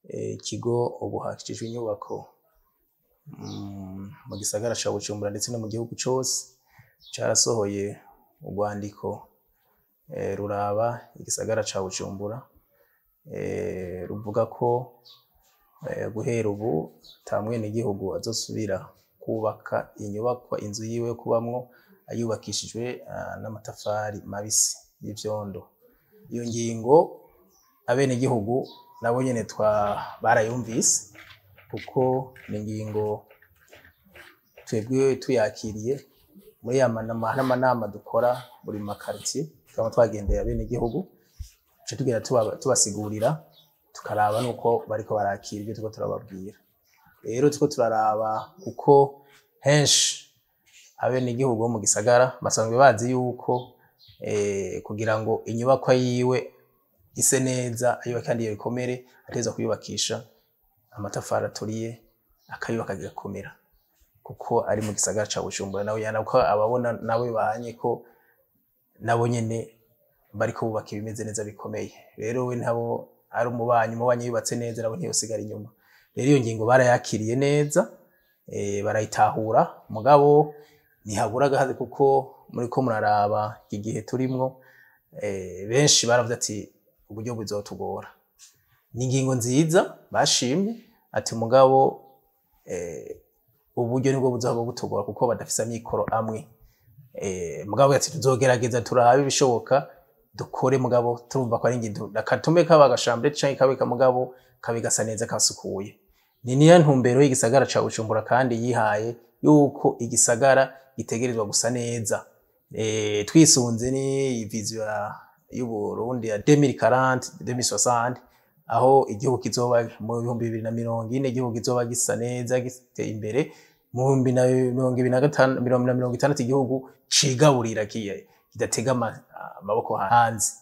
Ikigo ubu hakijijwe inyubako mu gisagara ca Bujumbura ndetse no mu gihugu cose carasohoye urwandiko ruraba igisagara ca Bujumbura, ruvuga ko guhera ubu ata mwenegihugu azosubira kwubaka inyubakwa, inzu yiwe yo kubamwo, ayubakishijwe n'amatafari mabisi y'ivyondo. Iyo ngingo abenegihugu nabo nyene barayumvise, kuko ni ingingo twebwe tuyakiriye muri ya n'amanama dukora buri ma quartier, twama twagendeye abenegihugu, duca tugenda tubasigurira, tukaraba nuko bariko barakira ivyo turiko turababwira. Rero turiko turaraba kuko henshi abenegihugu bo mu gisagara basanzwe bazi yuko kugira ngo inyubakwa yiwe ise neza, ayubake kandi ikomere, ategerezwa kuyubakisha amatafari aturiye, akayubaka igakomera, kuko ari mu gisagara ca Bujumbura, nawe ko ababona nawe banye ko nabo nyene bariko bubaka ibimeze neza bikomeye. Rero we ntabo ari umubanyi, umubanyi yubatse neza nabo ntiyosigara inyuma. Rero iyo ngingo barayakiriye neza, barayitahura, mugabo ntihabura agahaze, kuko muriko muraraba iki gihe turimwo, benshi baravuze ati uburyo buzotugora. Ni ingingo nziza bashimye, ati mugabo uburyo nibwo buzohava butugora, kuko badafise amikoro amwe. Mugabo ati tuzogerageza turabe ibishoboka dukore, mugabo turumva ko ari ingingo akatume kaba agashambure canke kabe mugabo kabe gasa neza kasukuye. Ni niyo ntumbero y'igisagara ca Bujumbura kandi yihaye yuko igisagara gitegerezwa gusa neza. Twisunze ni vision y'Uburundi ya 2040 2060, aho igihugu kizoba mu 2040, igihugu kizoba gisa neza giteye imbere, mu 2025 na 60 igihugu cigaburira kidatega amaboko hanze.